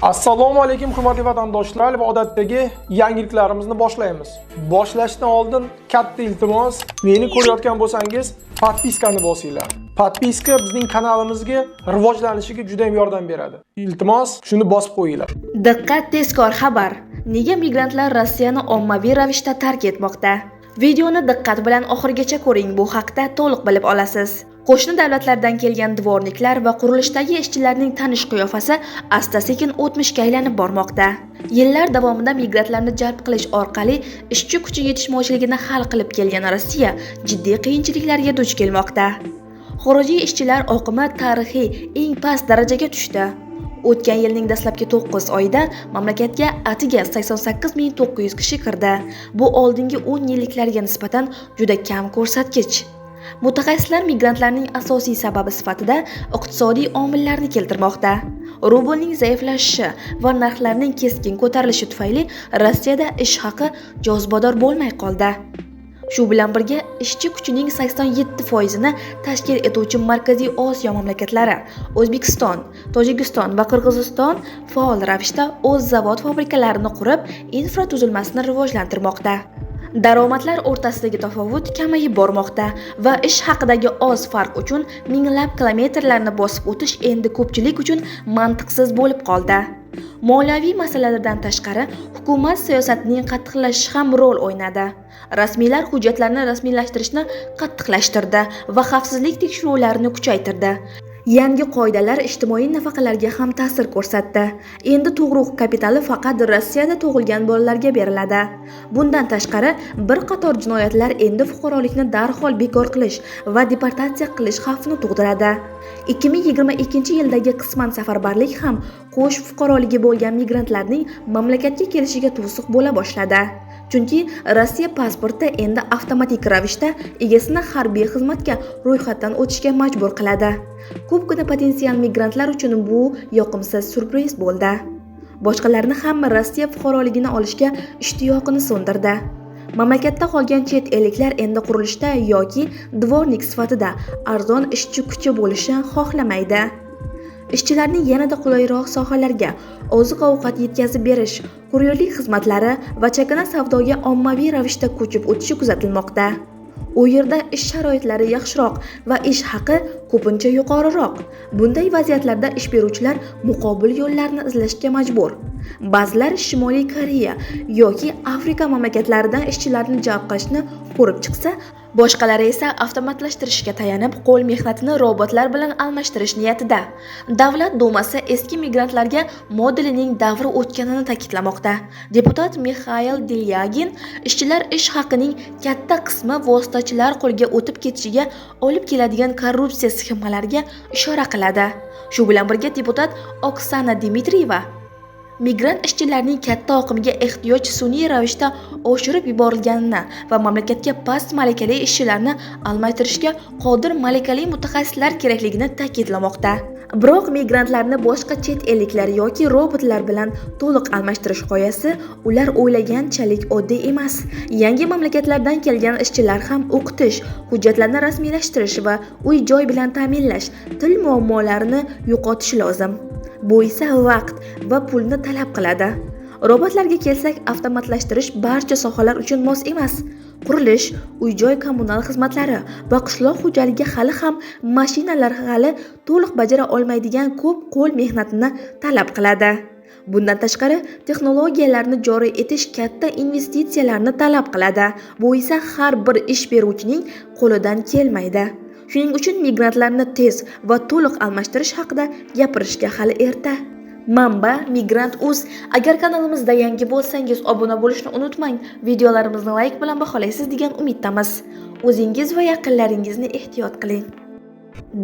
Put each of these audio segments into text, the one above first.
Assalomu alaykum hurmatli vatandoshlar va odatdagi yangiliklarimizni boshlaymiz. Boshlashdan oldin katta iltimos, meni ko'rayotgan bo'lsangiz, podpiskani bosinglar. Podpiska bizning kanalimizga rivojlanishiga juda ham yordam beradi. Iltimos, shuni bosib qo'yinglar. Diqqat, tezkor xabar. Nega migrantlar Rossiyani ommaviy ravishda tark etmoqda? Videoni diqqat bilan oxirigacha ko'ring, bu haqda to'liq bilib olasiz. Qo'shni davlatlardan kelgan dvorniklar va qurilishdagi ishchilarning tanish qiyofasi asta-sekin o'tmishga aylanib bormoqda. Yillar davomida migrantlarni jalb qilish orqali ishchi kuchi yetishmovchiligini hal qilib kelgan Rossiya jiddiy qiyinchiliklarga duch kelmoqda. Xorijiy ishchilar oqimi tarixiy eng past darajaga tushdi. O'tgan yilning dastlabki 9 oyida mamlakatga atiga 88 900 kishi kirdi. Bu oldingi 10 yilliklarga nisbatan juda kam ko'rsatkich. Mutaxassislar migrantlarning asosiy sababi sifatida iqtisodiy omillarni keltirmoqda. Rublning zaiflashishi va narxlarning keskin ko'tarilishi tufayli Rossiyada ish haqi jozibador bo'lmay qoldi. Shu bilan birga ishchi kuchining 87% ni tashkil etuvchi Markaziy Osiyo mamlakatlari O'zbekiston, Tojikiston va Qirg'iziston faol ravishda o'z zavod fabrikalarini qurib, infratuzilmasini rivojlantirmoqda. Daromadlar o'rtasidagi tafovut kamayib bormoqda va ish haqidagi oz farq uchun minglab kilometrlarni bosib o'tish endi ko'pchilik uchun mantiqsiz bo'lib qoldi. Moliyaviy masalalardan tashqari, hukumat siyosatining qattiqlashishi ham rol o'ynadi. Rasmiylar hujjatlarni rasmiylashtirishni qattiqlashtirdi va xavfsizlik tekshiruvlarini kuchaytirdi. Yangi qoidalar ijtimoiy nafaqalarga ham ta'sir ko'rsatdi. Endi tug'ruq kapitali faqat Rossiyada tug'ilgan bolalarga beriladi. Bundan tashqari, bir qator jinoyatlar endi fuqarolikni darhol bekor qilish va deportatsiya qilish xavfini tug'diradi. 2022-yildagi qisman safarbarlik ham qo'sh fuqaroligi bo'lgan migrantlarning mamlakatga kelishiga to'siq bo'la boshladi. Chunki Rossiya pasporti endi avtomatik ravishda egasini harbiy xizmatga ro'yxatdan o'tishga majbur qiladi. Ko'pgina potensial migrantlar uchun bu yoqimsiz syurpriz bo'ldi. Boshqalarni ham Rossiya fuqaroligini olishga ishtiyoqini so'ndirdi. Mamlakatda qolgan chet elliklar endi qurilishda yoki dvornik sifatida arzon ishchi kuchi bo'lishni xohlamaydi. Ishchilarning yanada qulayroq sohalarga, oziq-ovqat yetkazib berish, kuryerlik xizmatlari va chakana savdoga ommaviy ravishda ko'chib o'tishi kuzatilmoqda. U yerda ish sharoitlari yaxshiroq va ish haqi ko'pincha yuqoriroq. Bunday vaziyatlarda ish beruvchilar muqobil yo'llarni izlashga majbur. Ba'zilar Shimoliy Koreya yoki Afrika mamlakatlaridan ishchilarni jalb qilishni ko'rib chiqsa, boshqalari esa avtomatlashtirishga tayanib, qo'l mehnatini robotlar bilan almashtirish niyatida. Davlat dumasi eski migrantlarga modelining davri o'tganini ta'kidlamoqda. Deputat Mixail Delyagin ishchilar ish haqining katta qismi vositachilar qo'liga o'tib ketishiga olib keladigan korrupsiya sxemalariga ishora qiladi. Shu bilan birga deputat Oksana Dmitriyeva migrant ishchilarning katta oqimiga ehtiyoj sun'iy ravishda oshirib yuborilganini va mamlakatga past malakali ishchilarni almashtirishga qodir malakali mutaxassislar kerakligini ta'kidlamoqda. Biroq migrantlarni boshqa chet elliklar yoki robotlar bilan to'liq almashtirish g'oyasi ular o'ylaganchalik oddiy emas. Yangi mamlakatlardan kelgan ishchilar ham o'qitish, hujjatlarni rasmiylashtirish va uy-joy bilan ta'minlash, til muammolarini yo'qotish lozim. Bu esa vaqt va pulni talab qiladi. Robotlarga kelsak, avtomatlashtirish barcha sohalar uchun mos emas. Qurilish, uy-joy kommunal xizmatlari va qishloq xo'jaligi hali ham mashinalar hali to'liq bajara olmaydigan ko'p qo'l mehnatini talab qiladi. Bundan tashqari, texnologiyalarni joriy etish katta investitsiyalarni talab qiladi. Bu esa har bir ish beruvchining qo'lidan kelmaydi. Shuning uchun migrantlarni tez va to'liq almashtirish haqida gapirishga hali erta. Manba: Migrant.uz. Agar kanalimizda yangi bo'lsangiz, obuna bo'lishni unutmang. Videolarimizni layk bilan baholaysiz degan umiddamiz. O'zingiz va yaqinlaringizni ehtiyot qiling.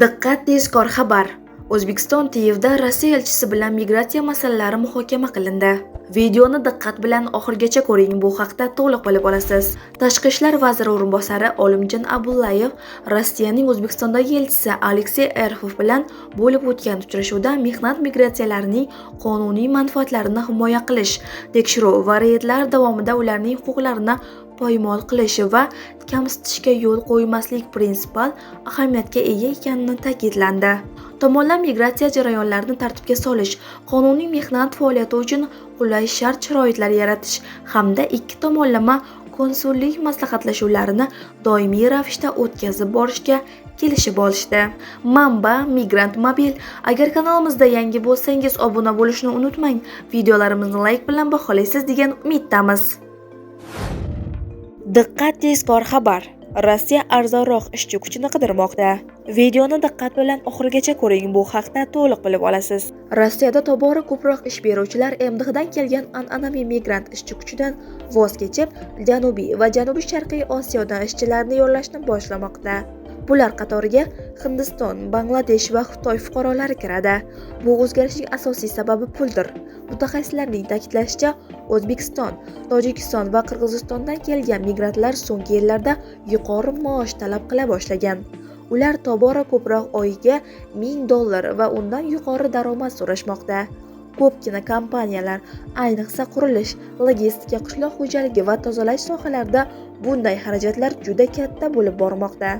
Diqqat, tezkor xabar. O'zbekiston Kiyevda Rossiya elchisi bilan migratsiya masalalari muhokama qilindi. Videoni diqqat bilan oxirigacha ko'ring, bu haqda to'liq bilib olasiz. Tashqi ishlar vaziri o'rinbosari Olimjon Abullayev Rossiyaning O'zbekistondagi elchisi Aleksey Erxov bilan bo'lib o'tgan uchrashuvda mehnat migratsiyalarining qonuniy manfaatlarini himoya qilish, tekshiruv va reydlar davomida ularning huquqlarini poymol qilish va kamsitishga yo'l qo'ymaslik prinsipial ahamiyatga ega ekanini ta'kidlandi. Tomonlar migratsiya jarayonlarini tartibga solish, qonuniy mehnat faoliyati uchun qulay shart-sharoitlar yaratish hamda ikki tomonlama konsullik maslahatlashuvlarini doimiy ravishda o'tkazib borishga kelishib olishdi. Manba: Migrant Mobil. Agar kanalimizda yangi bo'lsangiz, obuna bo'lishni unutmang. Videolarimizni like bilan baholaysiz degan umiddamiz. Diqqat, tezkor xabar. Rossiya arzonroq ishchi kuchini qidirmoqda. Videoni diqqat bilan oxirigacha ko'ring, bu haqda to'liq bilib olasiz. Rossiyada tobora ko'proq ish beruvchilar MDHdan kelgan an'anaviy migrant ishchi kuchidan voz kechib, Janubiy va Janubiy-Sharqiy Osiyodan ishchilarni yollashni boshlamoqda. Bular qatoriga Hindiston, Bangladesh va Xitoy fuqarolari kiradi. Bu o'zgarishning asosiy sababi puldir. Mutaxassislarning ta'kidlashicha, O'zbekiston, Tojikiston va Qirg'izistondan kelgan migrantlar so'nggi yillarda yuqori maosh talab qila boshlagan. Ular tobora ko'proq oyiga $1000 va undan yuqori daromad so'rashmoqda. Ko'pgina kompaniyalar, ayniqsa qurilish, logistika, qishloq xo'jaligi va tozalash sohalarida bunday xarajatlar juda katta bo'lib bormoqda.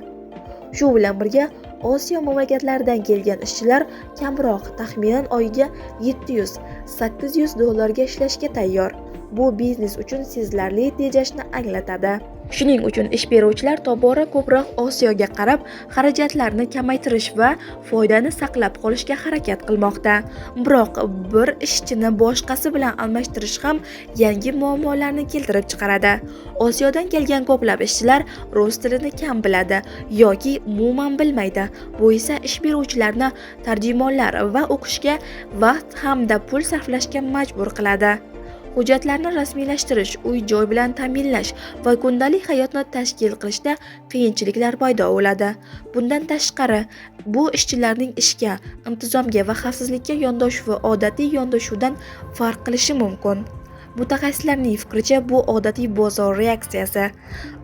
Shu bilan birga Osiyo mamlakatlaridan kelgan ishchilar kamroq, taxminan oyiga $700-800 ishlashga tayyor. Bu biznes uchun sezilarli tejashni anglatadi. Shuning uchun ish beruvchilar tobora ko'proq Osiyoga qarab, xarajatlarni kamaytirish va foydani saqlab qolishga harakat qilmoqda. Biroq bir ishchini boshqasi bilan almashtirish ham yangi muammolarni keltirib chiqaradi. Osiyodan kelgan ko'plab ishchilar rus tilini kam biladi yoki umuman bilmaydi. Bu esa ish beruvchilarni tarjimonlar va o'qishga vaqt hamda pul sarflashga majbur qiladi. Hujjatlarni rasmiylashtirish, uy-joy bilan ta'minlash va kundalik hayotni tashkil qilishda qiyinchiliklar paydo bo'ladi. Bundan tashqari, bu ishchilarning ishga, intizomga va xavfsizlikka yondashuvi odatiy yondashuvdan farq qilishi mumkin. Mutaxassislarning fikricha, bu odatiy bozor reaksiyasi.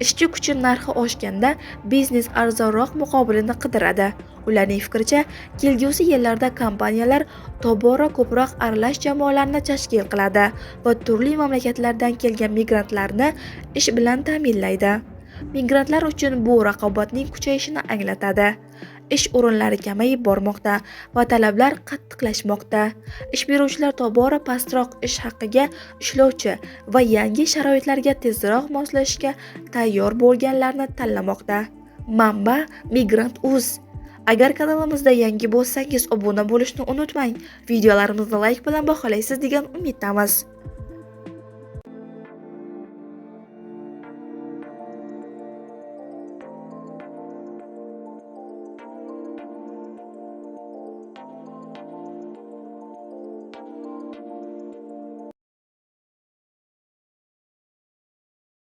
Ishchi kuchi narxi oshganda biznes arzonroq muqobilini qidiradi. Ularning fikricha, kelgusi yillarda kompaniyalar tobora ko'proq aralash jamoalarni tashkil qiladi va turli mamlakatlardan kelgan migrantlarni ish bilan ta'minlaydi. Migrantlar uchun bu raqobatning kuchayishini anglatadi. Ish o'rinlari kamayib bormoqda va talablar qattiqlashmoqda. Ish beruvchilar tobora pastroq ish haqiga ishlovchi va yangi sharoitlarga tezroq moslashishga tayyor bo'lganlarni tanlamoqda. Manba: Migrant.uz. Agar kanalimizda yangi bo'lsangiz, obuna bo'lishni unutmang. Videolarimizni like bilan baholaysiz degan umiddamiz.